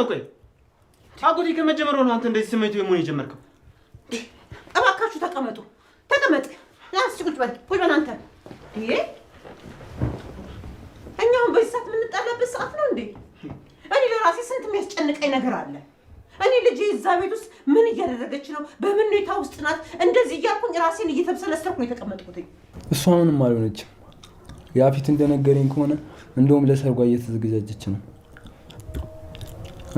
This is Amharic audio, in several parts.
ነው? ቆይ አጎቴ ከመጀመሪያው ነው አንተ እንደዚህ ስሜቱ የመሆን የጀመርከው? እባካችሁ ተቀመጡ። ተቀመጥ። ና እስኪ ቁጭ በል፣ ቁጭ በል አንተ። ይሄ እኛ አሁን በዚህ ሰዓት የምንጣላበት ሰዓት ነው እንዴ? እኔ ለራሴ ስንት የሚያስጨንቀኝ ነገር አለ። እኔ ልጄ እዛ ቤት ውስጥ ምን እያደረገች ነው? በምን ሁኔታ ውስጥ ናት? እንደዚህ እያልኩኝ ራሴን እየተብሰለሰልኩ ነው የተቀመጥኩትኝ። እሷ ምንም አልሆነችም። ያፊት እንደነገረኝ ከሆነ እንደውም ለሰርጓ እየተዘገጃጀች ነው።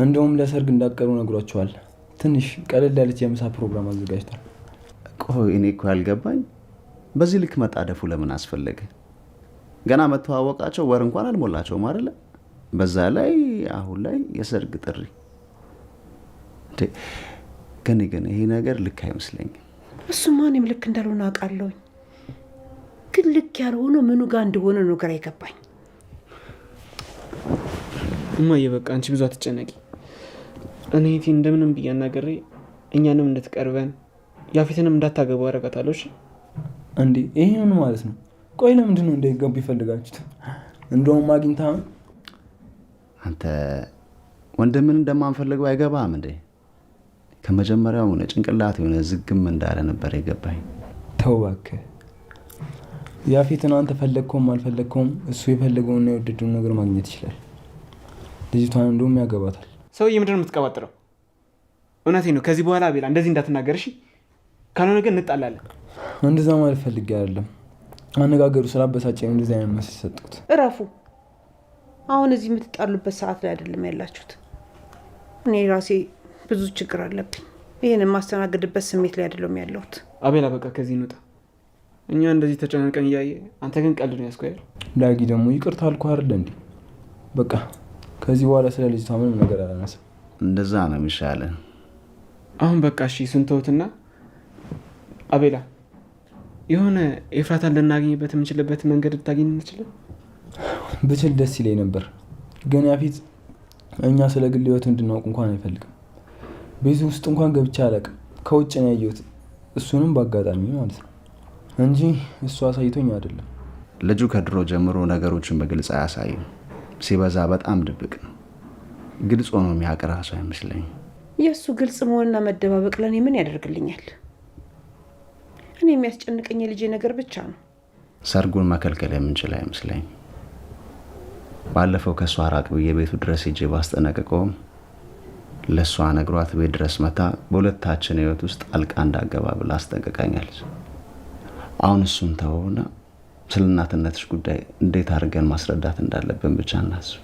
እንደውም ለሰርግ እንዳቀሩ ነግሯቸዋል። ትንሽ ቀለል ያለች የምሳ ፕሮግራም አዘጋጅቷል። ቆይ እኔ እኮ ያልገባኝ በዚህ ልክ መጣደፉ ለምን አስፈለገ? ገና መተዋወቃቸው ወር እንኳን አልሞላቸውም አይደለ? በዛ ላይ አሁን ላይ የሰርግ ጥሪ እንዴ! ግን ግን ይሄ ነገር ልክ አይመስለኝም። እሱማ እኔም ልክ እንዳልሆነ አውቃለሁኝ። ግን ልክ ያልሆነ ምኑ ጋር እንደሆነ ነው ግራ የገባኝ። እማዬ በቃ አንቺ ብዙ አትጨነቂ። እኔ እህቴን እንደምንም ብዬ አናግሬ እኛንም እንድትቀርበን ያፌትንም እንዳታገባው አደርጋታለሁ። እሺ እንዴ ይሄ ምን ማለት ነው? ቆይ ለምንድን ነው እንዳይገቡ ይፈልጋችሁት? እንደውም አግኝታ አንተ ወንድምን እንደማንፈልገው አይገባም እንዴ? ከመጀመሪያው ሆነ ጭንቅላት የሆነ ዝግም እንዳለ ነበር የገባኝ። ተው እባክህ። ያፌትን አንተ ፈለግከውም አልፈለግከውም እሱ የፈለገውና የወደደውን ነገር ማግኘት ይችላል። ልጅቷን እንደውም ያገባታል። ሰውዬ ምንድን ነው የምትቀባጥረው? እውነቴን ነው። ከዚህ በኋላ አቤላ እንደዚህ እንዳትናገር እሺ? ካልሆነ ግን እንጣላለን። እንደዛ ማለት ፈልጌ አይደለም። አነጋገሩ ስላበሳጨኝ እንደዚህ አይነት መልስ የሰጡት። እረፉ። አሁን እዚህ የምትጣሉበት ሰዓት ላይ አይደለም ያላችሁት። እኔ ራሴ ብዙ ችግር አለብኝ። ይህን የማስተናግድበት ስሜት ላይ አይደለም ያለሁት። አቤላ በቃ ከዚህ እንውጣ። እኛ እንደዚህ ተጨናንቀን እያየ አንተ ግን ቀልድ ነው ያስኮያል። ዳጊ ደግሞ ይቅርታ አልኩህ አይደለ እንዴ? በቃ ከዚህ በኋላ ስለ ልጅቷ ምንም ነገር አላነሳም። እንደዛ ነው የሚሻለን። አሁን በቃ እሺ እሱን ተውትና አቤላ የሆነ ኤፍራታን ልናገኝበት የምንችልበት መንገድ ልታገኝ እንችላለን? ብችል ደስ ይለኝ ነበር፣ ግን ያፊት እኛ ስለ ግል ህይወቱ እንድናውቅ እንኳን አይፈልግም። ቤቱ ውስጥ እንኳን ገብቼ አላውቅም። ከውጭ ነው ያየሁት፣ እሱንም በአጋጣሚ ማለት ነው እንጂ እሱ አሳይቶኝ አይደለም። ልጁ ከድሮ ጀምሮ ነገሮችን በግልጽ አያሳይም። ሲበዛ በጣም ድብቅ ነው። ግልጽ ሆኖ የሚያውቅ ራሱ አይመስለኝም። የእሱ ግልጽ መሆንና መደባበቅ ለእኔ ምን ያደርግልኛል? እኔ የሚያስጨንቀኝ የልጄ ነገር ብቻ ነው። ሰርጉን መከልከል የምንችል አይመስለኝም። ባለፈው ከእሷ ራቅ ብዬ ቤቱ ድረስ ሄጄ ባስጠነቅቀውም ለእሷ ነግሯት ቤት ድረስ መታ በሁለታችን ህይወት ውስጥ ጣልቃ እንዳገባ ብላ አስጠንቅቃኛለች። አሁን እሱን ተወውና ስለ እናትነትሽ ጉዳይ እንዴት አድርገን ማስረዳት እንዳለብን ብቻ እናስብ።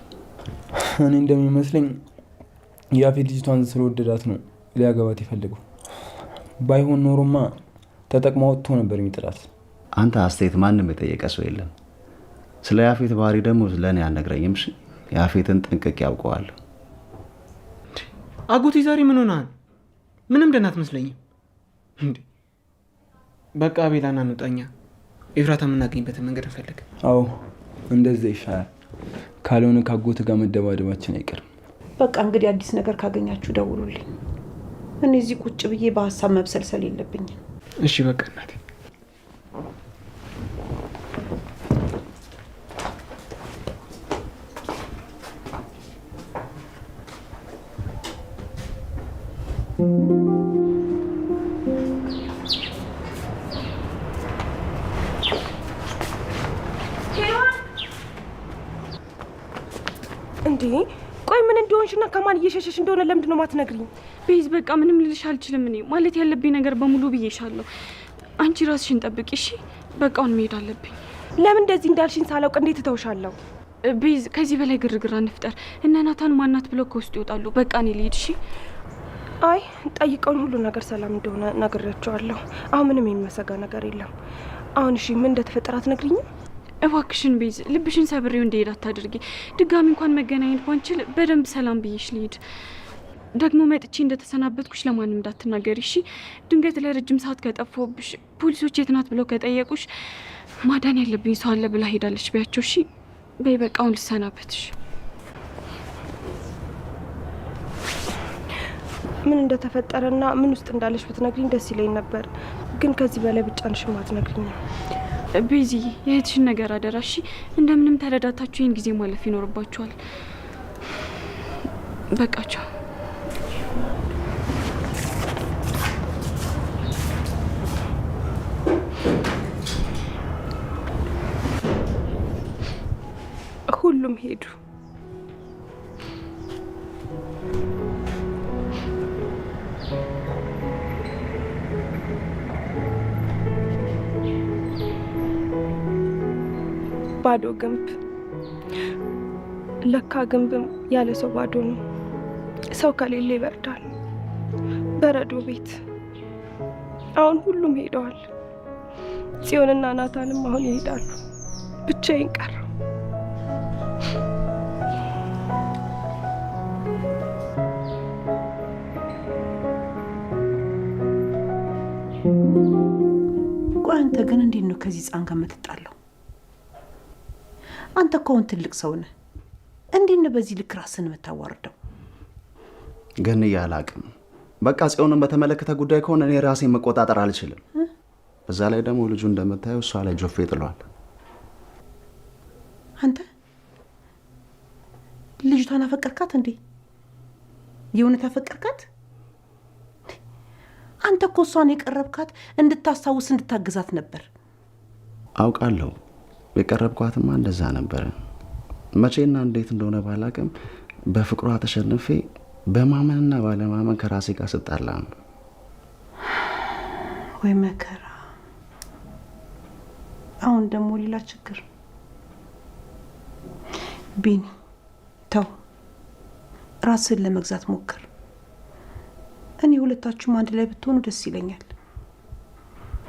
እኔ እንደሚመስለኝ ያፌት ልጅቷን ስለወደዳት ነው ሊያገባት የፈለገው። ባይሆን ኖሮማ ተጠቅማ ወጥቶ ነበር የሚጥላት። አንተ አስተያየት ማንም የጠየቀ ሰው የለም። ስለ ያፌት ባህሪ ደግሞ ለእኔ አልነግረኝም። እሺ ያፌትን ጠንቅቄ ያውቀዋለሁ። አጎቴ ዛሬ ምን ሆነሃል? ምንም ደህና አትመስለኝም። እንዴ በቃ አቤላ ና እንውጣ። እኛ ኤፍራታ የምናገኝበትን መንገድ እንፈልግ። አዎ እንደዛ ይሻላል። ካልሆነ ካጎት ጋር መደባደባችን አይቀርም። በቃ እንግዲህ አዲስ ነገር ካገኛችሁ ደውሉልኝ። እኔ እዚህ ቁጭ ብዬ በሀሳብ መብሰልሰል የለብኝም። እሺ በቃ እናቴ። እንዴ ቆይ ምን እንደሆንሽና ከማን እየሸሸሽ እንደሆነ ለምንድን ነው የማትነግሪኝ? ቤዝ በቃ ምንም ልልሽ አልችልም። እኔ ማለት ያለብኝ ነገር በሙሉ ብዬሻለሁ። አንቺ ራስሽን ጠብቂ እሺ። በቃ አሁን መሄድ አለብኝ። ለምን እንደዚህ እንዳልሽኝ ሳላውቅ እንዴት እተውሻለሁ? ቤዝ ከዚህ በላይ ግርግር አንፍጠር። እነ ናታን ማናት ብለው ከውስጥ ይወጣሉ። በቃ እኔ ልሂድ እሺ። አይ ጠይቀውኝ ሁሉ ነገር ሰላም እንደሆነ ነግሬያቸዋለሁ። አሁን ምንም የሚያሰጋ ነገር የለም። አሁን እሺ ምን እንደተፈጠረ አትነግሪኝም? እባክሽን ቤዝ ልብሽን ሰብሬው እንዲሄድ አታድርጊ። ድጋሚ እንኳን መገናኘት ባንችል በደንብ ሰላም ብዬሽ ልሂድ። ደግሞ መጥቼ እንደተሰናበትኩሽ ለማንም እንዳትናገሪ እሺ። ድንገት ለረጅም ሰዓት ከጠፋሁብሽ ፖሊሶች የት ናት ብለው ከጠየቁሽ ማዳን ያለብኝ ሰው አለ ብላ ሄዳለች ቢያቸው እሺ። በይ በቃ አሁን ልሰናበትሽ። ምን እንደተፈጠረና ምን ውስጥ እንዳለሽ ብትነግሪኝ ደስ ይለኝ ነበር፣ ግን ከዚህ በላይ ብጫንሽም አትነግሪኝም። ቤዚ የእህትሽን ነገር አደራ እሺ። እንደምንም ተረዳታችሁ ይህን ጊዜ ማለፍ ይኖርባችኋል። በቃቸው። ሁሉም ሄዱ። ባዶ ግንብ። ለካ ግንብም ያለ ሰው ባዶ ነው። ሰው ከሌለ ይበርዳል። በረዶ ቤት። አሁን ሁሉም ሄደዋል። ጽዮንና ናታንም አሁን ይሄዳሉ። ብቻዬን ቀረሁ። ቆይ አንተ ግን እንዴት ነው ከዚህ ህፃን ጋር የምትጣለው? አንተ እኮ አሁን ትልቅ ሰው ነህ። እንዴት ነው በዚህ ልክ ራስን የምታዋርደው? ግን አላቅም። በቃ ጽዮንን በተመለከተ ጉዳይ ከሆነ እኔ ራሴን መቆጣጠር አልችልም። በዛ ላይ ደግሞ ልጁ እንደምታየው እሷ ላይ ጆፌ ጥሏል። አንተ ልጅቷን አፈቀርካት እንዴ? የእውነት አፈቀርካት? አንተ እኮ እሷን የቀረብካት እንድታስታውስ እንድታግዛት ነበር። አውቃለሁ። የቀረብኳትማ እንደዛ ነበረ። መቼና እንዴት እንደሆነ ባላቅም በፍቅሯ ተሸንፌ በማመንና ባለማመን ከራሴ ጋር ስጣላ ነው። ወይ መከራ! አሁን ደግሞ ሌላ ችግር። ቢኒ ተው፣ ራስን ለመግዛት ሞክር። እኔ ሁለታችሁም አንድ ላይ ብትሆኑ ደስ ይለኛል።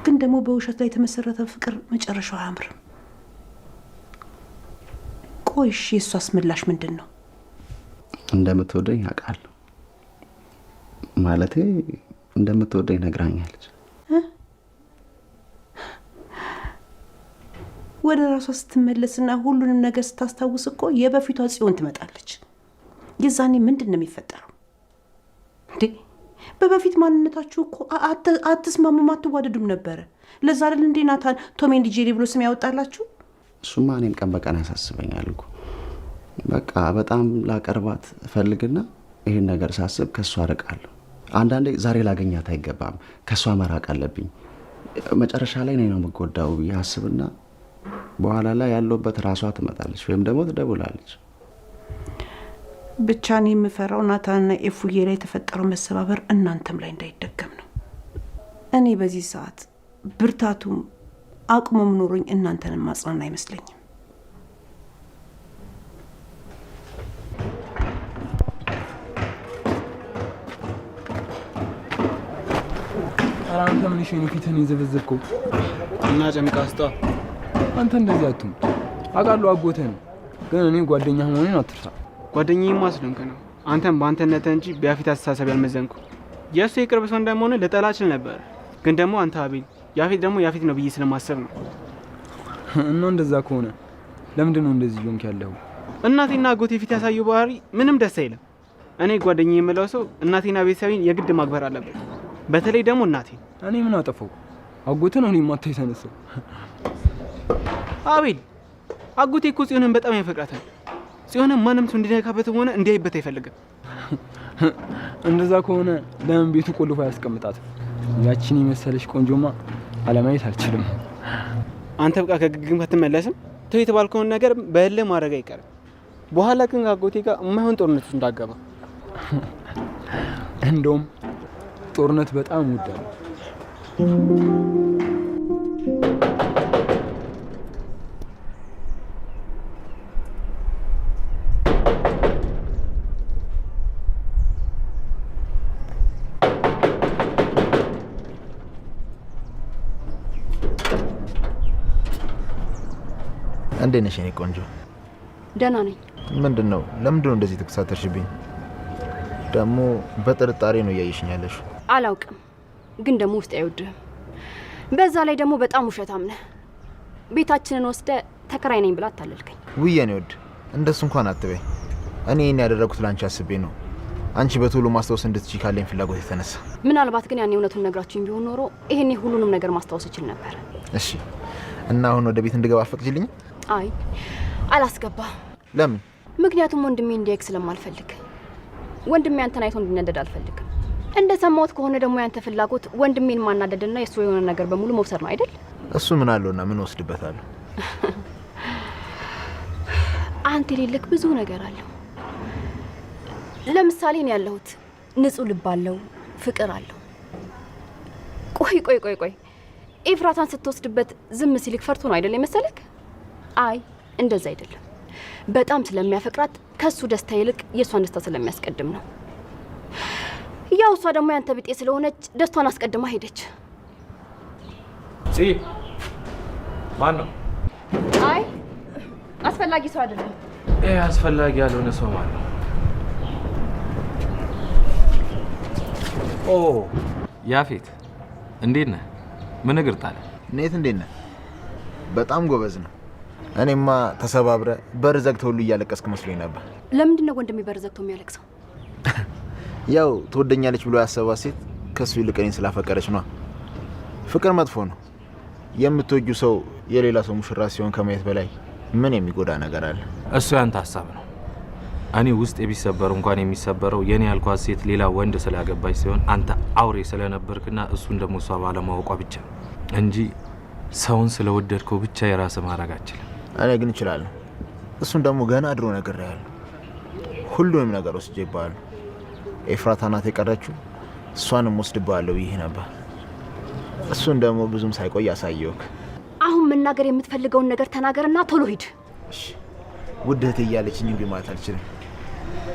ግን ደግሞ በውሸት ላይ የተመሰረተ ፍቅር መጨረሻው አያምርም። ቆይ እሺ፣ የእሷስ ምላሽ ምንድን ነው? እንደምትወደኝ አውቃለሁ። ማለቴ እንደምትወደኝ ነግራኛለች። ወደ ራሷ ስትመለስና ሁሉንም ነገር ስታስታውስ እኮ የበፊቷ ጽዮን ትመጣለች። የዛኔ ምንድን ነው የሚፈጠረው እንዴ? በበፊት ማንነታችሁ እኮ አትስማሙም፣ አትዋደዱም ነበረ። ለዛ አይደል እንዴ ናታን Tom and Jerry ብሎ ስም ያወጣላችሁ? እሱማ እኔም ቀን በቀን ያሳስበኛል እኮ። በቃ በጣም ላቀርባት እፈልግና ይህን ነገር ሳስብ ከእሷ እርቃለሁ። አንዳንዴ ዛሬ ላገኛት አይገባም፣ ከእሷ መራቅ አለብኝ፣ መጨረሻ ላይ እኔ ነው የምጎዳው ብዬ አስብና በኋላ ላይ ያለሁበት ራሷ ትመጣለች ወይም ደግሞ ትደውላለች። ብቻ እኔ የምፈራው ናታንና ኤፉዬ ላይ የተፈጠረው መሰባበር እናንተም ላይ እንዳይደገም ነው። እኔ በዚህ ሰዓት ብርታቱም አቅሙም ኖሮኝ እናንተንም ማጽናን አይመስለኝም። ኧረ አንተ ምን እሺ ነው ፊትህን የዘበዘብከው? እና ጨምቃ ስጧ። አንተ እንደዚህ አትሁን። አውቃለሁ አጎትህ ነው፣ ግን እኔ ጓደኛህ መሆኔን አትርሳ። ጓደኛዬማ ስለሆንክ ነው። አንተም በአንተነትህ እንጂ በያፌት አስተሳሰብ ያልመዘንኩ። የእሱ የቅርብ ሰው እንደመሆነ ልጠላ እችል ነበር፣ ግን ደግሞ አንተ አቤል፣ ያፌት ደግሞ ያፌት ነው ብዬ ስለማሰብ ነው። እና እንደዛ ከሆነ ለምንድን ነው እንደዚህ እየሆንክ ያለኸው? እናቴና አጎቴ ፊት ያሳየው ባህሪ ምንም ደስ አይልም። እኔ ጓደኛዬ የምለው ሰው እናቴና ቤተሰቤን የግድ ማክበር አለበት። በተለይ ደግሞ እናቴን። እኔ ምን አጠፋው? አጎትህ ነው እኔን ማታ የተነሳው። አቤል፣ አጎቴ እኮ ጽዮንን በጣም ያፈቅራታል። ጽዮንን ማንም ሰው እንዲነካበትም ሆነ እንዲያይበት አይፈልግም። እንደዛ ከሆነ ለምን ቤቱ ቆልፎ አያስቀምጣትም? ያቺን የመሰለች ቆንጆማ አለማየት አልችልም። አንተ በቃ ከግግም አትመለስም። ተው የተባልከውን ነገር በእልህ ማድረግ አይቀርም። በኋላ ግን ከአጎቴ ጋር የማይሆን ጦርነት ውስጥ እንዳገባ። እንደውም ጦርነት በጣም እወዳለሁ። እንዴት ነሽ የኔ ቆንጆ? ደህና ነኝ። ምንድን ነው? ለምንድን ነው እንደዚህ ተኮሳተርሽብኝ? ደግሞ በጥርጣሬ ነው እያየሽኝ ያለሽው። አላውቅም፣ ግን ደግሞ ውስጥ አይወድህም። በዛ ላይ ደግሞ በጣም ውሸታም ነህ። ቤታችንን ወስደ ተከራይ ነኝ ብላ አታለልከኝ። ውይ የኔ ውድ፣ እንደሱ እንኳን አትበይ። እኔ ይህን ያደረግኩት ለአንቺ አስቤ ነው። አንቺ በቶሎ ማስታወስ እንድትችይ ካለኝ ፍላጎት የተነሳ። ምናልባት ግን ያኔ እውነቱን ነግራችሁኝ ቢሆን ኖሮ ይሄኔ ሁሉንም ነገር ማስታወስ እችል ነበር። እሺ፣ እና አሁን ወደ ቤት እንድገባ አትፈቅጂልኝም? አይ አላስገባ። ለምን? ምክንያቱም ወንድሜ እንዲያይክ ስለማልፈልግ። ወንድሜ አንተን አይቶ እንዲናደድ አልፈልግም። እንደሰማሁት ከሆነ ደግሞ ያንተ ፍላጎት ወንድሜን ማናደድና የእሱ የሆነ ነገር በሙሉ መውሰድ ነው አይደል? እሱ ምን አለውና ምን ወስድበታለሁ? አንተ የሌለክ ብዙ ነገር አለው። ለምሳሌ እኔ ያለሁት ንጹህ ልብ አለው፣ ፍቅር አለው። ቆይ ቆይ ቆይ ቆይ ኤፍራታን ስትወስድበት ዝም ሲልክ ፈርቶ ነው አይደል የመሰለክ? አይ እንደዛ አይደለም። በጣም ስለሚያፈቅራት ከሱ ደስታ ይልቅ የእሷን ደስታ ስለሚያስቀድም ነው። ያው እሷ ደግሞ ያንተ ቢጤ ስለሆነች ደስቷን አስቀድማ ሄደች። ጽ ማን ነው? አይ አስፈላጊ ሰው አይደለም። ይሄ አስፈላጊ ያልሆነ ሰው ማን ነው? ኦ ያፌት፣ እንዴት ነህ? ምን እግር ጣለ? ኔት እንዴት ነህ? በጣም ጎበዝ ነው። እኔማ ተሰባብረ በር ዘግተህ ሁሉ እያለቀስክ መስሎኝ ነበር። ለምንድን ነው ወንድሜ በር ዘግቶ የሚያለቅሰው? ያው ትወደኛለች ብሎ ያሰባት ሴት ከሱ ይልቅ እኔን ስላፈቀረች ነዋ። ፍቅር መጥፎ ነው። የምትወጂው ሰው የሌላ ሰው ሙሽራ ሲሆን ከማየት በላይ ምን የሚጎዳ ነገር አለ? እሱ ያንተ ሀሳብ ነው። እኔ ውስጥ ቢሰበር እንኳን የሚሰበረው የኔ ያልኳት ሴት ሌላ ወንድ ስላገባች ሲሆን አንተ አውሬ ስለነበርክና እሱን ደግሞ እሷ ባለማወቋ ብቻ እንጂ ሰውን ስለወደድከው ብቻ የራስህ ማድረግ አችልም። እኔ ግን እችላለሁ። እሱን ደግሞ ገና ድሮ ነግሬሃለሁ። ሁሉንም ነገር ወስጄብሃለሁ። ኤፍራታ ናት የቀረችው፣ እሷንም ወስድብሃለሁ ብዬህ ነበር። እሱን ደግሞ ብዙም ሳይቆይ አሳየውክ። አሁን መናገር የምትፈልገውን ነገር ተናገርና ቶሎ ሂድ። ውድ እህቴ እያለችኝ እምቢ ማለት አልችልም።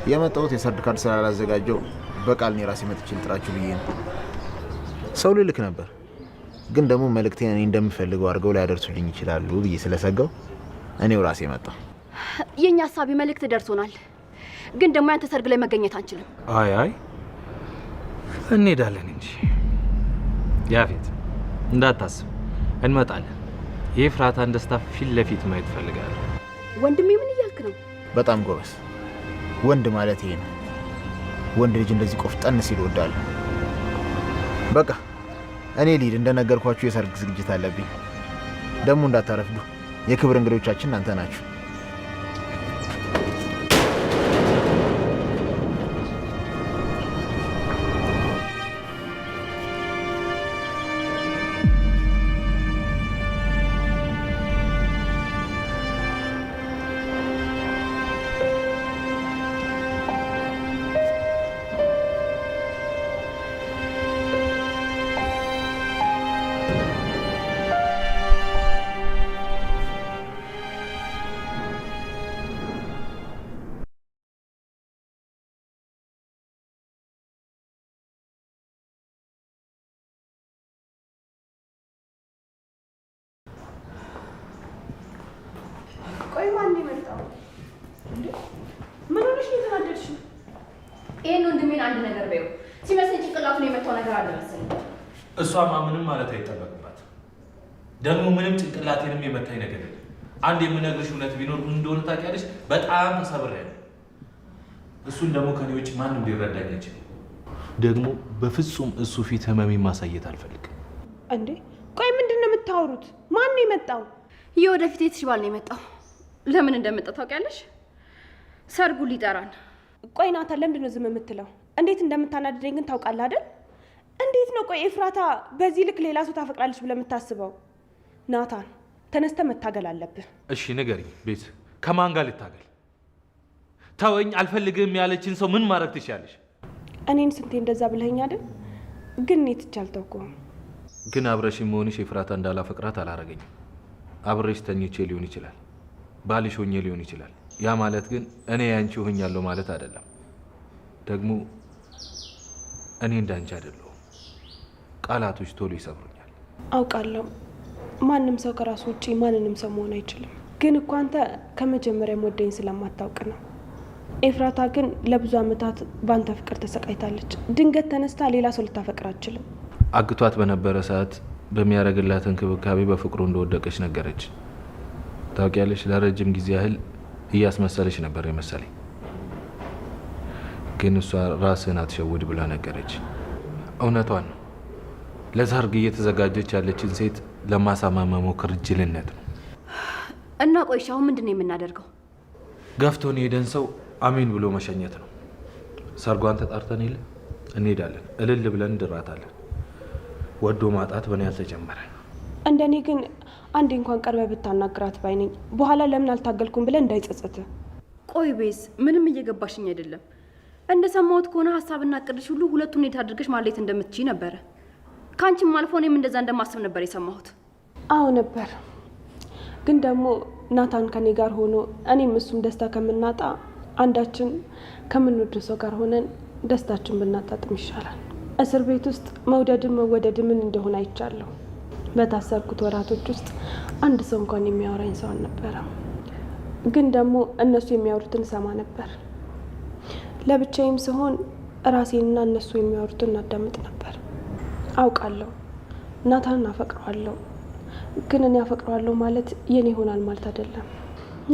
የመጣሁት የሰርግ ካርድ ስላላዘጋጀው በቃል እኔ ራሴ መጥቼ ልጥራችሁ ብዬ ነው። ሰው ልልክ ነበር፣ ግን ደግሞ መልእክቴን እኔ እንደምፈልገው አድርገው ላያደርሱልኝ ይችላሉ ብዬ ስለሰጋው እኔው ራሴ መጣሁ። የእኛ ሀሳቢ መልእክት ደርሶናል፣ ግን ደግሞ ያንተ ሰርግ ላይ መገኘት አንችልም። አይ አይ እንሄዳለን እንጂ ያፌት፣ እንዳታስብ እንመጣለን። የኤፍራታን ደስታ ፊት ለፊት ማየት እፈልጋለሁ። ወንድሜ ምን እያልክ ነው? በጣም ጎበዝ ወንድ ማለት ይሄ ነው። ወንድ ልጅ እንደዚህ ቆፍጠን ሲል እወዳለሁ። በቃ እኔ ልሂድ። እንደነገርኳችሁ የሰርግ ዝግጅት አለብኝ። ደግሞ እንዳታረፍዱ። የክብር እንግዶቻችን እናንተ ናችሁ። ቆይ ማን የመጣው? ምን ሆነሽ ነው የተናደድሽው? ይሄን ወንድሜን አንድ ነገር በይው። ሲመስለኝ ጭንቅላቱን የመታው ነገር አለ መሰለኝ። እሷማ ምንም ማለት አይጠበቅባት። ደግሞ ምንም ጭንቅላቴንም የመታኝ ነገር የለም። አንድ የምነግርሽ እውነት ቢኖር ምን እንደሆነ ታውቂያለሽ? በጣም ተሰብሬያለሁ። እሱን ደግሞ ከኔ ውጭ ማንም ሊረዳኝ አይችልም። ደግሞ በፍጹም እሱ ፊት ህመሜን ማሳየት አልፈልግም። እንዴ ቆይ ምንድን ነው የምታወሩት? ማን ነው የመጣው? የወደፊት የትሽ ባል ነው የመጣው። ለምን እንደመጣ ታውቂያለሽ? ሰርጉ ሊጠራን። ቆይ ናታን፣ ለምንድን ነው ዝም የምትለው? እንዴት እንደምታናድደኝ ግን ታውቃለህ አይደል? እንዴት ነው ቆይ ኤፍራታ በዚህ ልክ ሌላ ሰው ታፈቅራለች ብለህ የምታስበው? ናታን ተነስተህ መታገል አለብህ። እሺ ንገሪኝ፣ ቤት ከማን ጋር ልታገል? ተወኝ አልፈልግም ያለችን ሰው ምን ማድረግ ትችያለሽ? እኔን ስንቴ እንደዛ ብለኸኝ አይደል? ግን እኔ ትቼ አልተውኩህም። ግን አብረሽ መሆንሽ ኤፍራታ እንዳላፈቅራት አላረገኝም። አብረሽ ተኝቼ ሊሆን ይችላል፣ ባልሽ ሆኜ ሊሆን ይችላል። ያ ማለት ግን እኔ ያንቺ ሆኛለሁ ማለት አይደለም። ደግሞ እኔ እንዳንቺ አይደለሁም። ቃላቶች ቶሎ ይሰብሩኛል። አውቃለሁ ማንም ሰው ከራሱ ውጪ ማንንም ሰው መሆን አይችልም። ግን እኮ አንተ ከመጀመሪያም ወደኝ ስለማታውቅ ነው። ኤፍራታ ግን ለብዙ ዓመታት በአንተ ፍቅር ተሰቃይታለች። ድንገት ተነስታ ሌላ ሰው ልታፈቅር አትችልም። አግቷት በነበረ ሰዓት በሚያደርግላት እንክብካቤ በፍቅሩ እንደወደቀች ነገረች። ታውቂያለሽ፣ ለረጅም ጊዜ ያህል እያስመሰለች ነበር የመሰለኝ። ግን እሷ ራስህን አትሸውድ ብላ ነገረች። እውነቷን ነው። ለሰርግ እየተዘጋጀች ያለችን ሴት ለማሳመን መሞከር ጅልነት ነው። እና ቆይ አሁን ምንድን ነው የምናደርገው? ገፍቶን የሄደን ሰው አሜን ብሎ መሸኘት ነው። ሰርጓን ተጣርተን የለ እንሄዳለን፣ እልል ብለን እንድራታለን። ወዶ ማጣት በእኔ አልተጀመረ። እንደኔ ግን አንዴ እንኳን ቀርበህ ብታናግራት ባይ ነኝ። በኋላ ለምን አልታገልኩም ብለህ እንዳይጸጸት። ቆይ ቤዝ፣ ምንም እየገባሽኝ አይደለም። እንደሰማሁት ከሆነ ሀሳብና እቅድሽ ሁሉ ሁለቱን ሁኔታ አድርገሽ ማለየት እንደምትችይ ነበረ። ከአንቺም አልፎ እኔም እንደዛ እንደማስብ ነበር የሰማሁት። አዎ ነበር። ግን ደግሞ ናታን ከኔ ጋር ሆኖ እኔም እሱም ደስታ ከምናጣ አንዳችን ከምንወድ ሰው ጋር ሆነን ደስታችን ብናጣጥም ይሻላል። እስር ቤት ውስጥ መውደድም መወደድም ምን እንደሆነ አይቻለሁ። በታሰርኩት ወራቶች ውስጥ አንድ ሰው እንኳን የሚያወራኝ ሰው አልነበረም። ግን ደግሞ እነሱ የሚያወሩትን እሰማ ነበር። ለብቻዬም ስሆን ራሴንና እነሱ የሚያወሩትን እናዳምጥ ነበር። አውቃለሁ ናታንን አፈቅረዋለሁ። ግን እኔ አፈቅረዋለሁ ማለት የኔ ይሆናል ማለት አይደለም።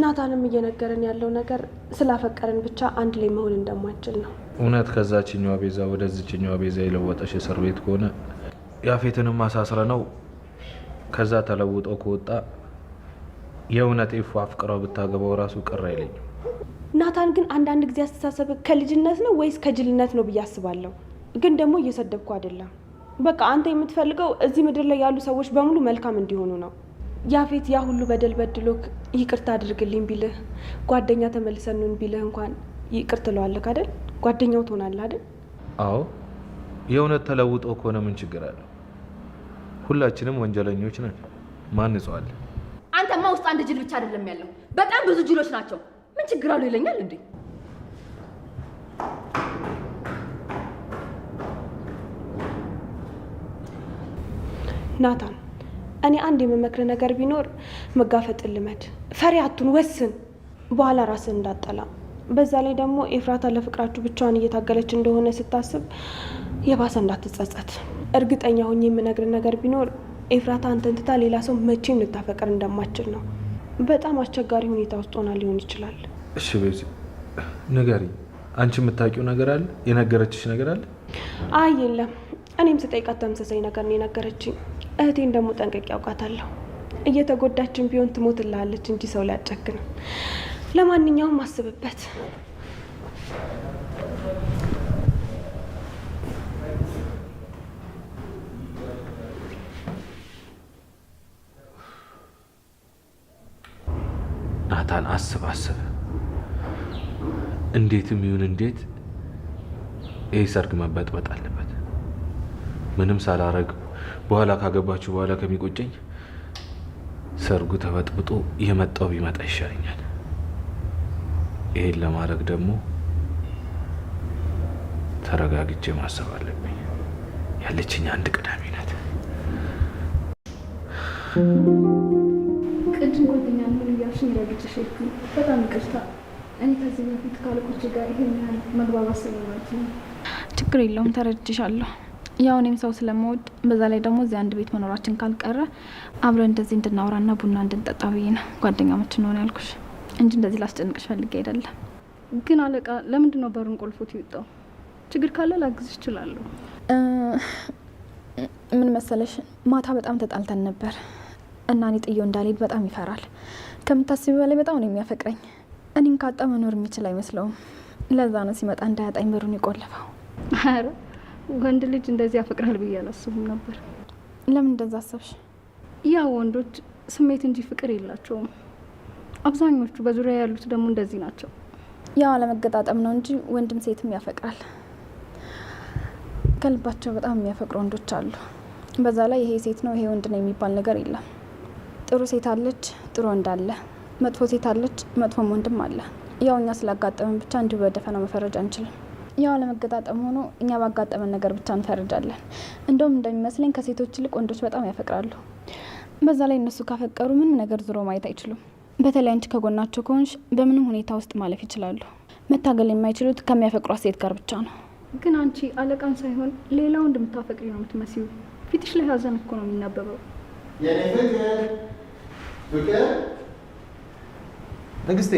ናታንም እየነገረን ያለው ነገር ስላፈቀረን ብቻ አንድ ላይ መሆን እንደማንችል ነው። እውነት ከዛችኛዋ ቤዛ ወደዚችኛዋ ቤዛ የለወጠሽ እስር ቤት ከሆነ ያፌትንም አሳስረ ነው ከዛ ተለውጦ ከወጣ የእውነት ኤፉ አፍቅረው ብታገባው ራሱ ቅር አይለኝም። ናታን ግን አንዳንድ ጊዜ አስተሳሰብ ከልጅነት ነው ወይስ ከጅልነት ነው ብዬ አስባለሁ። ግን ደግሞ እየሰደብኩ አይደለም። በቃ አንተ የምትፈልገው እዚህ ምድር ላይ ያሉ ሰዎች በሙሉ መልካም እንዲሆኑ ነው። ያፌት ያ ሁሉ በደል በድሎክ ይቅርታ አድርግልኝ ቢልህ፣ ጓደኛ ተመልሰኑን ቢልህ እንኳን ይቅር ትለዋለህ አይደል? ጓደኛው ትሆናለህ አይደል? አዎ፣ የእውነት ተለውጦ ከሆነ ምን ችግር አለው? ሁላችንም ወንጀለኞች ነን። ማን ንጹህ አለ? አንተማ ውስጥ አንድ ጅል ብቻ አይደለም ያለው፣ በጣም ብዙ ጅሎች ናቸው። ምን ችግር አለው ይለኛል እንዴ? ናታን፣ እኔ አንድ የምመክር ነገር ቢኖር መጋፈጥን ልመድ። ፈሪ አትሁን፣ ወስን። በኋላ ራስን እንዳጠላ። በዛ ላይ ደግሞ ኤፍራታ ለፍቅራችሁ ብቻዋን እየታገለች እንደሆነ ስታስብ የባሰ እንዳትጸጸት። እርግጠኛ ሆኜ የምነግር ነገር ቢኖር ኤፍራታ አንተን ትታ ሌላ ሰው መቼም ልታፈቅር እንደማችል ነው። በጣም አስቸጋሪ ሁኔታ ውስጥ ሆና ሊሆን ይችላል። እሺ ቤዚ ንገሪኝ፣ አንቺ የምታውቂው ነገር አለ? የነገረችሽ ነገር አለ? አይ የለም፣ እኔም ስጠይቃት ተመሳሳይ ነገር ነው የነገረችኝ። እህቴን ደግሞ ጠንቅቄ ያውቃታለሁ። እየተጎዳችን ቢሆን ትሞትልሃለች እንጂ ሰው ላይ አትጨክንም። ለማንኛውም አስብበት። ናታን አስብ አስብ። እንዴትም ይሁን እንዴት ይህ ሰርግ መበጥበጥ አለበት። ምንም ሳላረግ በኋላ ካገባችሁ በኋላ ከሚቆጨኝ ሰርጉ ተበጥብጦ የመጣው ቢመጣ ይሻለኛል። ይሄን ለማድረግ ደግሞ ተረጋግቼ ማሰብ አለብኝ። ያለችኝ አንድ ቅዳሜ ናት። ቅድም ጓደኛ እንሁን እያልሽኝ ረግጬሽ ሄድኩኝ። በጣም ይቅርታ። እኔ ከዚህ በፊት ካለቆቼ ጋር ይሄን ያህል መግባባት ስለማልችል ነው። ችግር የለውም፣ ተረድቼሻለሁ። ያው እኔም ሰው ስለምወድ በዛ ላይ ደግሞ እዚህ አንድ ቤት መኖራችን ካልቀረ አብረን እንደዚህ እንድናወራና ቡና እንድንጠጣ ብዬ ነው ጓደኛሞች እንሆን ያልኩሽ እንጂ እንደዚህ ላስጨንቅሽ ፈልጌ አይደለም። ግን አለቃ ለምንድን ነው በሩን ቆልፎት የወጣው? ችግር ካለ ላግዝሽ እችላለሁ። ምን መሰለሽ፣ ማታ በጣም ተጣልተን ነበር እና እኔ ጥዬው እንዳልሄድ በጣም ይፈራል። ከምታስቢ በላይ በጣም ነው የሚያፈቅረኝ። እኔን ካጣ መኖር የሚችል አይመስለውም። ለዛ ነው ሲመጣ እንዳያጣኝ በሩን የቆለፈው። ኧረ ወንድ ልጅ እንደዚህ ያፈቅራል ብዬ አላስብም ነበር። ለምን እንደዛ አሰብሽ? ያው ወንዶች ስሜት እንጂ ፍቅር የላቸውም። አብዛኞቹ በዙሪያ ያሉት ደግሞ እንደዚህ ናቸው። ያው አለመገጣጠም ነው እንጂ ወንድም ሴትም ያፈቅራል። ከልባቸው በጣም የሚያፈቅሩ ወንዶች አሉ። በዛ ላይ ይሄ ሴት ነው ይሄ ወንድ ነው የሚባል ነገር የለም። ጥሩ ሴት አለች፣ ጥሩ ወንድ አለ። መጥፎ ሴት አለች፣ መጥፎም ወንድም አለ። ያው እኛ ስላጋጠመን ብቻ እንዲሁ በደፈናው መፈረጅ አንችልም። ያው አለመገጣጠም ሆኖ እኛ ባጋጠመን ነገር ብቻ እንፈርጃለን። እንደውም እንደሚመስለኝ ከሴቶች ይልቅ ወንዶች በጣም ያፈቅራሉ። በዛ ላይ እነሱ ካፈቀሩ ምንም ነገር ዞሮ ማየት አይችሉም። በተለይ አንቺ ከጎናቸው ከሆንሽ በምንም ሁኔታ ውስጥ ማለፍ ይችላሉ። መታገል የማይችሉት ከሚያፈቅሯት ሴት ጋር ብቻ ነው። ግን አንቺ አለቃን ሳይሆን ሌላ ወንድ የምታፈቅሪ ነው የምትመስዪው። ፊትሽ ላይ ሀዘን እኮ ነው የሚነበበው። የኔ ፍቅር ፍቅር ንግስቴ፣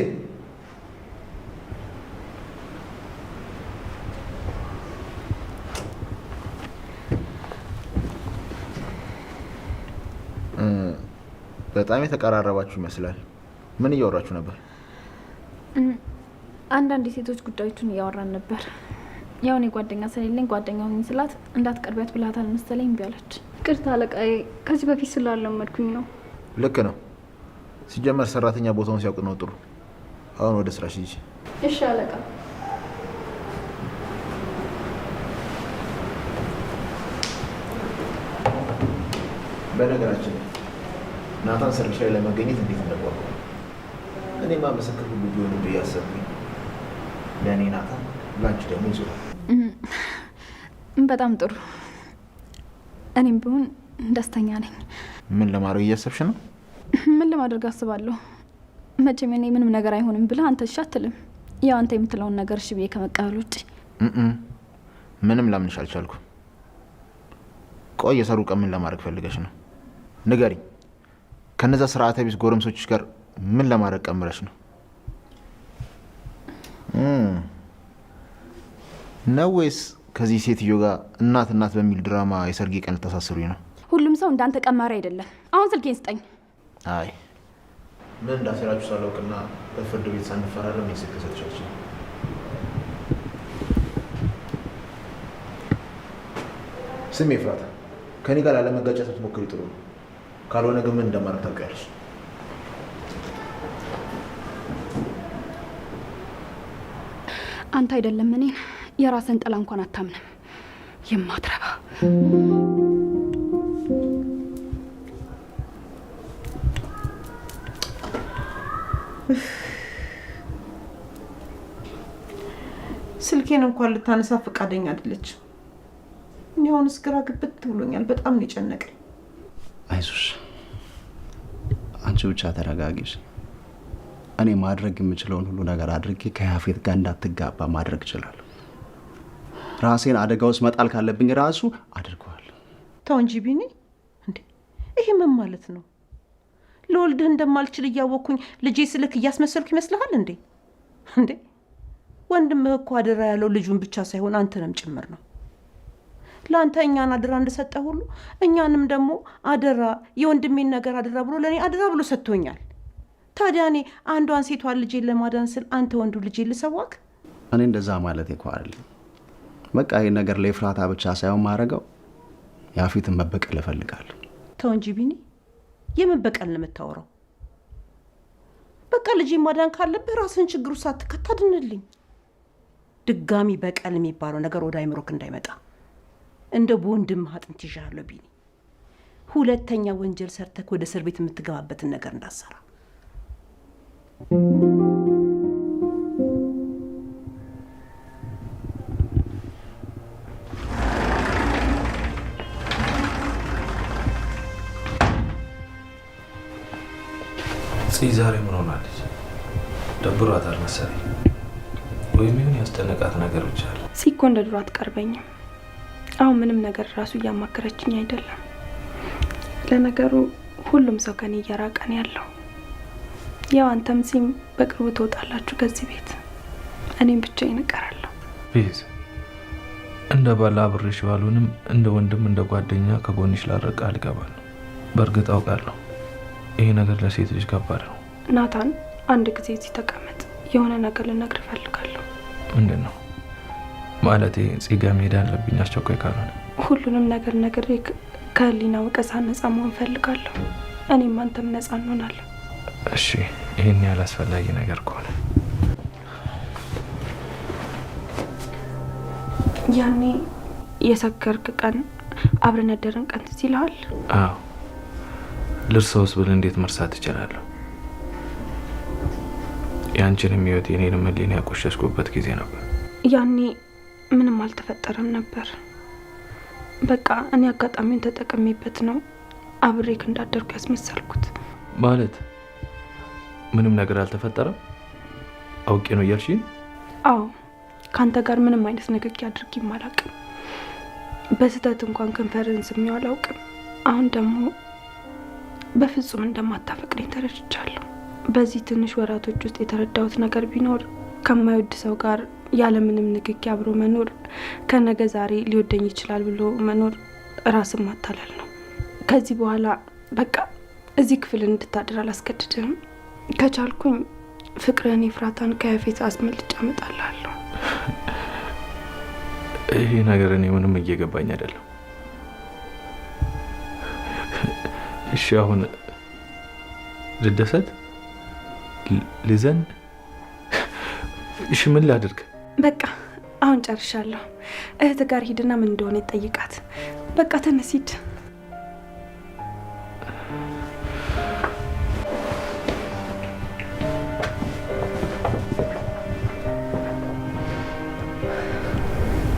በጣም የተቀራረባችሁ ይመስላል። ምን እያወራችሁ ነበር? አንዳንድ የሴቶች ጉዳዮችን እያወራን ነበር። ያው እኔ ጓደኛ ስለሌለኝ ጓደኛ ሁኝ ስላት እንዳትቀርቢያት ብላታል መሰለኝ እምቢ አለች። ይቅርታ አለቃዬ፣ ከዚህ በፊት ስላለመድኩኝ ነው። ልክ ነው። ሲጀመር ሰራተኛ ቦታውን ሲያውቅ ነው ጥሩ። አሁን ወደ ስራሽ ሂጂ። እሺ አለቃ። በነገራችን ላይ ናታን ሰርግሽ ላይ ለመገኘት እንዴት እንደጓጓ እኔማ ምስክር ሁሉ ቢሆን ብዬ አሰብኩኝ። ለእኔ ናታን፣ ለአንቺ ደግሞ ይዞራል። በጣም ጥሩ። እኔም ቢሆን ደስተኛ ነኝ። ምን ለማድረግ እያሰብሽ ነው? ምን ለማድረግ አስባለሁ? መቼም እኔ ምንም ነገር አይሆንም ብለህ አንተ እሺ አትልም። ያው አንተ የምትለውን ነገር እሺ ብዬ ከመቀበል ውጭ ምንም ላምንሽ አልቻልኩም። ቆይ የሰርጉ ቀን ምን ለማድረግ ፈልገሽ ነው? ንገሪኝ። ከነዛ ስርዓተ ቢስ ጎረምሶችሽ ጋር ምን ለማድረግ ቀምረሽ ነው ነው ወይስ ከዚህ ሴትዮ ጋር እናት እናት በሚል ድራማ የሰርጌ ቀን ልታሳስሩኝ ነው? ሁሉም ሰው እንዳንተ ቀማሪ አይደለም። አሁን ስልኬን ስጠኝ። አይ ምን እንዳሴራችሁ ሳላውቅና በፍርድ ቤት ሳንፈራረም ስልክ ሰጥቻችሁ። ስሚ ኤፍራታ፣ ከኔ ጋር ላለመጋጨት ብትሞክሪ ጥሩ ነው። ካልሆነ ግን ምን እንደማደርግ ታውቂያለሽ። አንተ አይደለም እኔን የራስን ጥላ እንኳን አታምንም፣ የማትረባ። ስልኬን እንኳን ልታነሳ ፈቃደኛ አይደለችም። እኔ አሁንስ ግራ ግብት ብሎኛል። በጣም ነው የጨነቀኝ። አይዞሽ፣ አንቺ ብቻ ተረጋጊሽ። እኔ ማድረግ የምችለውን ሁሉ ነገር አድርጌ ከያፌት ጋር እንዳትጋባ ማድረግ እችላለሁ። ራሴን አደጋ ውስጥ መጣል ካለብኝ ራሱ አድርገዋለሁ። ተው እንጂ ቢኒ፣ እንዴ ይሄ ምን ማለት ነው? ልወልድህ እንደማልችል እያወቅኩኝ ልጄ ስልክ እያስመሰልኩ ይመስልሃል እንዴ? እንዴ ወንድምህ እኮ አደራ ያለው ልጁን ብቻ ሳይሆን አንተንም ጭምር ነው። ለአንተ እኛን አደራ እንደሰጠ ሁሉ እኛንም ደግሞ አደራ፣ የወንድሜን ነገር አደራ ብሎ ለእኔ አደራ ብሎ ሰጥቶኛል። ታዲያ እኔ አንዷን ሴቷን ልጄን ለማዳን ስል አንተ ወንዱ ልጄን ልሰዋክ? እኔ እንደዛ ማለት እኮ አይደለም። በቃ ይህን ነገር ለኤፍራታ ብቻ ሳይሆን ማድረገው ያፌትን መበቀል እፈልጋለሁ። ተው እንጂ ቢኒ፣ የምን በቀል ነው የምታወራው? በቃ ልጄን ማዳን ካለብህ ራስህን ችግሩ ሳትከት አድንልኝ። ድጋሚ በቀል የሚባለው ነገር ወደ አይምሮክ እንዳይመጣ እንደ በወንድምህ አጥንት ይዣለሁ ቢኒ። ሁለተኛ ወንጀል ሰርተክ ወደ እስር ቤት የምትገባበትን ነገር እንዳትሰራ። ጽ ዛሬ ምን ሆናለች? ደብሯታል መሰለኝ፣ ወይም ይሁን ያስጨነቃት ነገር ብቻ አለ። እኮ እንደ ድሮ አትቀርበኝም። አሁን ምንም ነገር ራሱ እያማከረችኝ አይደለም። ለነገሩ ሁሉም ሰው ከኔ እየራቀ ነው ያለው። ያው አንተም ጺም በቅርቡ ትወጣላችሁ ከዚህ ቤት፣ እኔም ብቻዬን እቀራለሁ። ቤዝ፣ እንደ ባል አብሬሽ ባልሆንም እንደ ወንድም እንደ ጓደኛ ከጎንሽ ላረቅ አልገባለሁ። በእርግጥ አውቃለሁ ይሄ ነገር ለሴት ልጅ ከባድ ነው። ናታን፣ አንድ ጊዜ እዚህ ተቀመጥ፣ የሆነ ነገር ልነግርህ እፈልጋለሁ። ምንድን ነው? ማለቴ ጽ ጋ መሄድ አለብኝ አስቸኳይ ካልሆነ። ሁሉንም ነገር ነግሬ ከህሊና ወቀሳ ነፃ መሆን እፈልጋለሁ። እኔም አንተም ነፃ እንሆናለን። እሺ፣ ይህን ያህል አስፈላጊ ነገር ከሆነ ያኔ የሰከርክ ቀን አብረን ያደረን ቀን ትዝ ይልሃል? አዎ፣ ልርሳውስ ብል እንዴት መርሳት እችላለሁ? የአንቺንም ህይወት የኔንም ህሊና ያቆሸሽኩበት ጊዜ ነበር። ያኔ ምንም አልተፈጠረም ነበር። በቃ እኔ አጋጣሚውን ተጠቅሜበት ነው አብሬክ እንዳደርኩ ያስመሰልኩት። ማለት ምንም ነገር አልተፈጠረም? አውቄ ነው እያልሽኝ? አዎ፣ ከአንተ ጋር ምንም አይነት ንክኪ አድርጌም አላውቅም። በስህተት እንኳን ከንፈርን ስሜው አላውቅም። አሁን ደግሞ በፍጹም እንደማታፈቅረኝ ተረድቻለሁ። በዚህ ትንሽ ወራቶች ውስጥ የተረዳሁት ነገር ቢኖር ከማይወድ ሰው ጋር ያለምንም ንክኪ አብሮ መኖር፣ ከነገ ዛሬ ሊወደኝ ይችላል ብሎ መኖር ራስን ማታለል ነው። ከዚህ በኋላ በቃ እዚህ ክፍል እንድታድር አላስገድድህም። ከቻልኩኝ ፍቅርህን ኤፍራታን ከያፌት አስመልጬ አመጣልሃለሁ። ይሄ ነገር እኔ ምንም እየገባኝ አይደለም። እሺ አሁን ልደሰት? ልዘን? እሺ ምን ላድርግ? በቃ አሁን ጨርሻለሁ። እህት ጋር ሂድና ምን እንደሆነ ይጠይቃት። በቃ ተነስ ሂድ።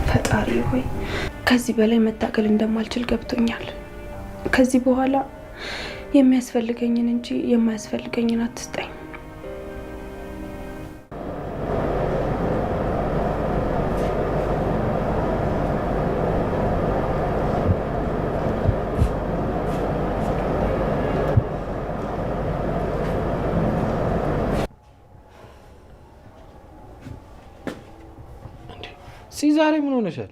ፈጣሪ ሆይ ከዚህ በላይ መታገል እንደማልችል ገብቶኛል። ከዚህ በኋላ የሚያስፈልገኝን እንጂ የማያስፈልገኝን አትስጠኝ። ዛሬ ምን ሆነሻል?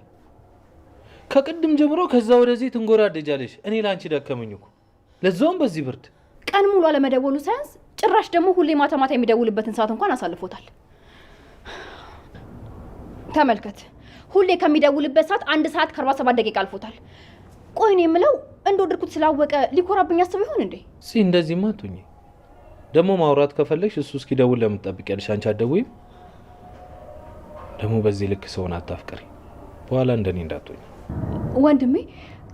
ከቅድም ጀምሮ ከዛ ወደዚህ ትንጎራደጃለሽ። እኔ ለአንቺ ደከመኝ እኮ ለዛውም በዚህ ብርድ። ቀን ሙሉ አለመደወሉ ሳያንስ ጭራሽ ደግሞ ሁሌ ማታ ማታ የሚደውልበትን ሰዓት እንኳን አሳልፎታል። ተመልከት፣ ሁሌ ከሚደውልበት ሰዓት 1 ሰዓት ከ47 ደቂቃ አልፎታል። ቆይ እኔ የምለው እንደወደድኩት ስላወቀ ሊኮራብኝ አስበው ይሆን እንዴ? እንደዚህማ አትሁኚ። ደግሞ ማውራት ከፈለግሽ እሱ እስኪደውል ለምን ትጠብቂያለሽ? አንቺ አትደውይም? ደግሞ በዚህ ልክ ሰውን አታፍቅሪ፣ በኋላ እንደኔ እንዳትሆኝ። ወንድሜ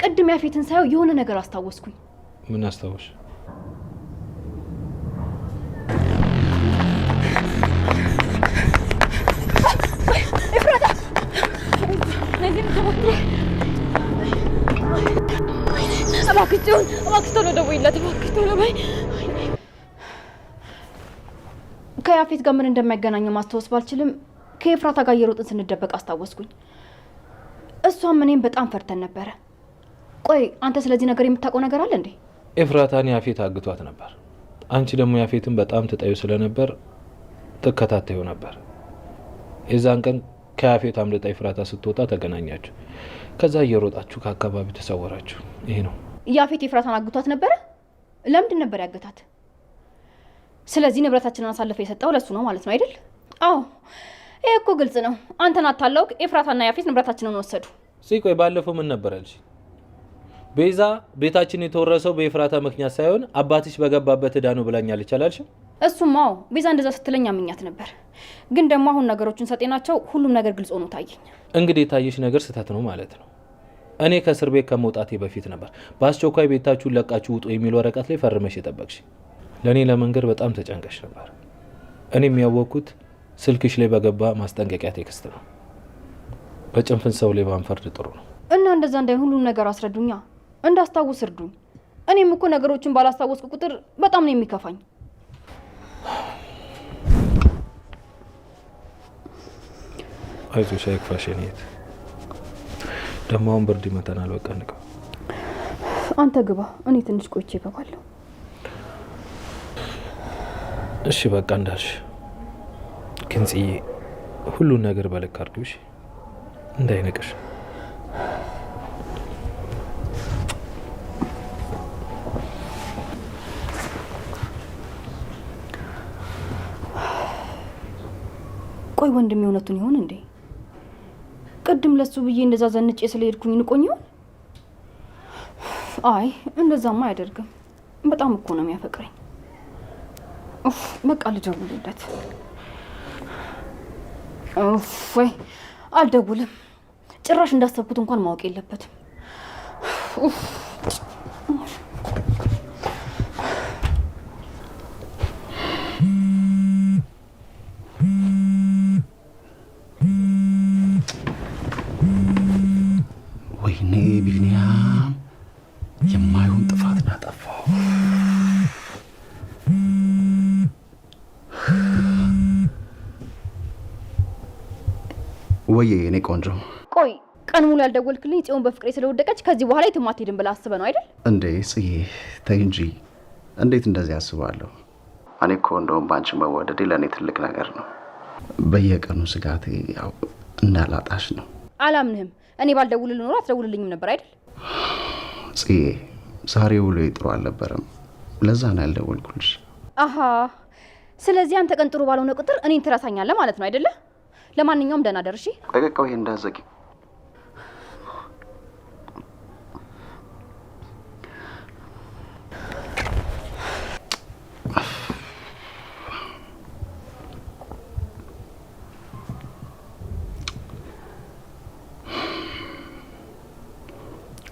ቅድም ያፌትን ሳየው የሆነ ነገር አስታወስኩኝ። ምን አስታወስሽ? ኤፍራታ እባክሽ ጽዮን፣ እባክሽ ቶሎ ደውይለት፣ እባክሽ ቶሎ በይ። ከያፌት ጋር ምን እንደሚያገናኘው ማስታወስ ባልችልም ከኤፍራታ ጋር እየሮጥን ስንደበቅ አስታወስኩኝ። እሷም እኔም በጣም ፈርተን ነበረ። ቆይ አንተ ስለዚህ ነገር የምታውቀው ነገር አለ እንዴ? ኤፍራታን ያፌት አግቷት ነበር። አንቺ ደግሞ ያፌትን በጣም ትጠዩ ስለነበር ትከታተዩ ነበር። የዛን ቀን ከያፌት አምልጣ ኤፍራታ ስትወጣ ተገናኛችሁ። ከዛ እየሮጣችሁ ከአካባቢው ተሰወራችሁ። ይሄ ነው። ያፌት ኤፍራታን አግቷት ነበረ? ለምንድን ነበር ያገታት? ስለዚህ ንብረታችንን አሳልፈ የሰጠው ለሱ ነው ማለት ነው አይደል? አዎ ይሄ እኮ ግልጽ ነው። አንተን አታለውክ ኤፍራታና ያፌት ንብረታችንን ወሰዱ። ቆይ ባለፈው ምን ነበር ያልሽ? ቤዛ ቤታችን የተወረሰው በኤፍራታ ምክንያት ሳይሆን አባትሽ በገባበት ዕዳ ነው ብላኛለች አላልሽም? እሱማ አዎ፣ ቤዛ እንደዛ ስትለኝ አምኛት ነበር። ግን ደግሞ አሁን ነገሮችን ሰጤናቸው ሁሉም ነገር ግልጽ ሆኖ ታየኝ። እንግዲህ የታየሽ ነገር ስህተት ነው ማለት ነው። እኔ ከእስር ቤት ከመውጣቴ በፊት ነበር በአስቸኳይ ቤታችሁን ለቃችሁ ውጡ የሚል ወረቀት ላይ ፈርመሽ የጠበቅሽ። ለእኔ ለመንገር በጣም ተጨንቀሽ ነበር። እኔ የሚያወቅኩት ስልክሽ ላይ በገባ ማስጠንቀቂያ text ነው። በጭንፍን ሰው ላይ ባንፈርድ ጥሩ ነው። እና እንደዛ እንዳይሆን ሁሉም ነገር አስረዱኛ፣ እንዳስታውስ እርዱኝ። እኔም እኮ ነገሮችን ባላስታወስኩ ቁጥር በጣም ነው የሚከፋኝ። አይዞሽ፣ አይክፋሽ የኔ እህት። ደግሞ አሁን ብርድ ይመታናል። በቃ እንግባ። አንተ ግባ፣ እኔ ትንሽ ቆይቼ እገባለሁ። እሺ በቃ እንዳልሽ። ግን ጽዬ ሁሉን ነገር በልክ አድርጊው እሺ፣ እንዳይነቅሽ። ቆይ ወንድሜ እውነቱን ይሆን እንዴ? ቅድም ለሱ ብዬ እንደዛ ዘንጬ ስለሄድኩኝ ንቆኝ ይሆን? አይ እንደዛማ አያደርግም። በጣም እኮ ነው የሚያፈቅረኝ። ኡፍ በቃ ልደውልለት። ኡፍ ወይ አልደውልም። ጭራሽ እንዳሰብኩት እንኳን ማወቅ የለበትም። ኡፍ ወይኔ ቢኒያም፣ የማይሆን ጥፋት አጠፋው። ወይዬ የኔ ቆንጆ። ቆይ ቀን ሙሉ ያልደወልክልኝ ጽዮን በፍቅሬ ስለወደቀች ከዚህ በኋላ የትም አትሄድም ብለህ አስበህ ነው አይደል? እንዴ ጽዬ ተይ እንጂ፣ እንዴት እንደዚህ አስባለሁ? እኔ እኮ እንደውም በአንቺ መወደዴ ለእኔ ትልቅ ነገር ነው። በየቀኑ ስጋቴ ያው እንዳላጣሽ ነው። አላምንህም። እኔ ባልደውልልህ ኖሮ አትደውልልኝም ነበር አይደል? ጽዬ ዛሬ ውሎ ጥሩ አልነበረም። ለዛ ነው ያልደወልኩልሽ። አሃ ስለዚህ አንተ ቀን ጥሩ ባልሆነ ቁጥር እኔን ትረሳኛለህ ማለት ነው አይደለ? ለማንኛውም ደህና ደር እሺ። ቆይ ቆይ እንዳትዘጊ።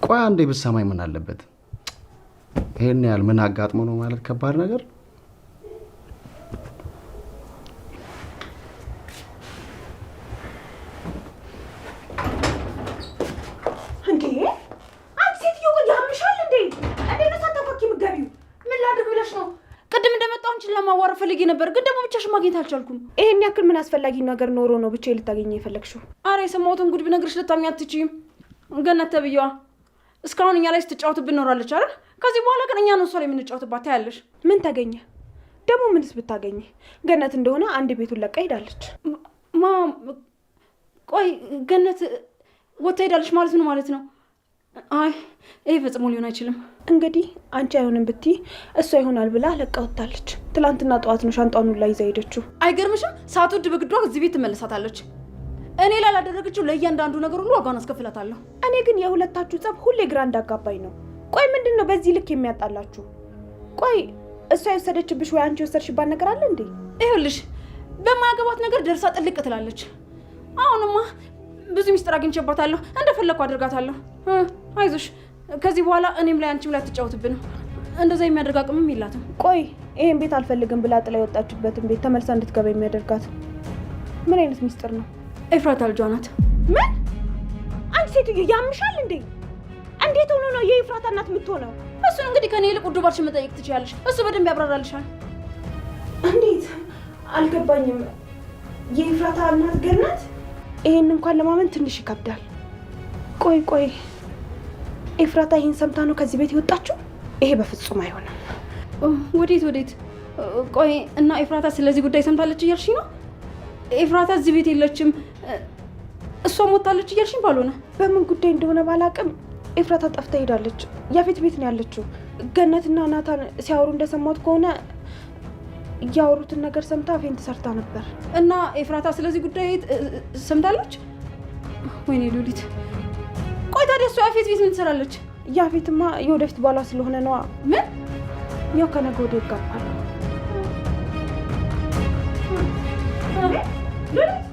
ቆይ አንዴ ብትሰማኝ ምን አለበት? ይሄን ያህል ምን አጋጥሞ ነው ማለት ከባድ ነገር። እንዴ አንቺ ሴትዮ ቆይ ያምሻል እንዴ? እንዴት ነው ሳታንኳኪ የምትገቢው? ምን ላድርግ ብለሽ ነው? ቅድም እንደመጣሁ አንቺን ለማዋራት ፈልጌ ነበር፣ ግን ደግሞ ብቻሽን ማግኘት አልቻልኩም። ይሄን ያክል ምን አስፈላጊ ነገር ኖሮ ነው ብቻዬን ልታገኘ የፈለግሽው? አረ የሰማሁትን ጉድ ብነግርሽ ልታምኚ አትችይም። ገነት ተብዬዋ እስካሁን እኛ ላይ ስትጫወትብን ኖራለች አይደል? ከዚህ በኋላ ግን እኛ ነው እሷ ላይ የምንጫወትባት። ታያለሽ። ምን ተገኘ ደግሞ? ምንስ ብታገኘ? ገነት እንደሆነ አንድ ቤቱን ለቃ ሄዳለች። ማ ቆይ ገነት ወጥታ ሄዳለች ማለት ምን ማለት ነው? አይ ይሄ ፈጽሞ ሊሆን አይችልም። እንግዲህ አንቺ አይሆንም ብትይ እሷ ይሆናል ብላ ለቃ ወጥታለች። ትላንትና ጠዋት ነው ሻንጣውን ሁላ ይዛ ሄደችው። አይገርምሽም? ሳትወድ በግዷ እዚህ ቤት ትመለሳታለች። እኔ ላላደረገችው ለእያንዳንዱ ነገር ሁሉ ዋጋውን አስከፍላታለሁ። እኔ ግን የሁለታችሁ ጸብ ሁሌ ግራ እንዳጋባኝ ነው። ቆይ ምንድን ነው በዚህ ልክ የሚያጣላችሁ? ቆይ እሷ የወሰደችብሽ ወይ አንቺ የወሰድሽባት ነገር አለ እንዴ? ይኸውልሽ በማያገባት ነገር ደርሳ ጥልቅ ትላለች። አሁንማ ብዙ ሚስጥር አግኝቼባታለሁ። እንደፈለግኩ አድርጋታለሁ። አይዞሽ፣ ከዚህ በኋላ እኔም ላይ አንቺም ላይ አትጫወትብንም። እንደዛ የሚያደርግ አቅምም የላትም። ቆይ ይሄን ቤት አልፈልግም ብላ ጥላ የወጣችበትን ቤት ተመልሳ እንድትገባ የሚያደርጋት ምን አይነት ሚስጥር ነው? ኤፍራታ ልጇ ናት። ምን? አንቺ ሴትዮ ያምሻል እንዴ? እንዴት ሆኖ ነው የኤፍራታ እናት የምትሆነው? እሱን እንግዲህ ከኔ ይልቅ ውዱ ባልሽን መጠየቅ ትችያለሽ። እሱ በደንብ ያብራራልሻል። እንዴት? አልገባኝም። የኤፍራታ እናት ገነት? ይሄን እንኳን ለማመን ትንሽ ይከብዳል። ቆይ ቆይ ኤፍራታ ይሄን ሰምታ ነው ከዚህ ቤት የወጣችው? ይሄ በፍጹም አይሆንም። ወዴት ወዴት? ቆይ እና ኤፍራታ ስለዚህ ጉዳይ ሰምታለች እያልሽኝ ነው? ኤፍራታ እዚህ ቤት የለችም፣ እሷም ወጥታለች እያልሽኝ ባልሆነ። በምን ጉዳይ እንደሆነ ባላቅም ኤፍራታ ጠፍታ ሄዳለች። ያፌት ቤት ነው ያለችው። ገነትና ናታን ሲያወሩ እንደሰማሁት ከሆነ ያወሩትን ነገር ሰምታ faint ሰርታ ነበር። እና ኤፍራታ ስለዚህ ጉዳይ ሰምታለች? ወይኔ ሉሊት። ቆይ ታዲያ እሷ ያፌት ቤት ምን ትሰራለች? ያፌትማ የወደፊት ባሏ ስለሆነ ነዋ። ምን? ያው ከነገ ወዲያ ይጋባሉ። ሉሊት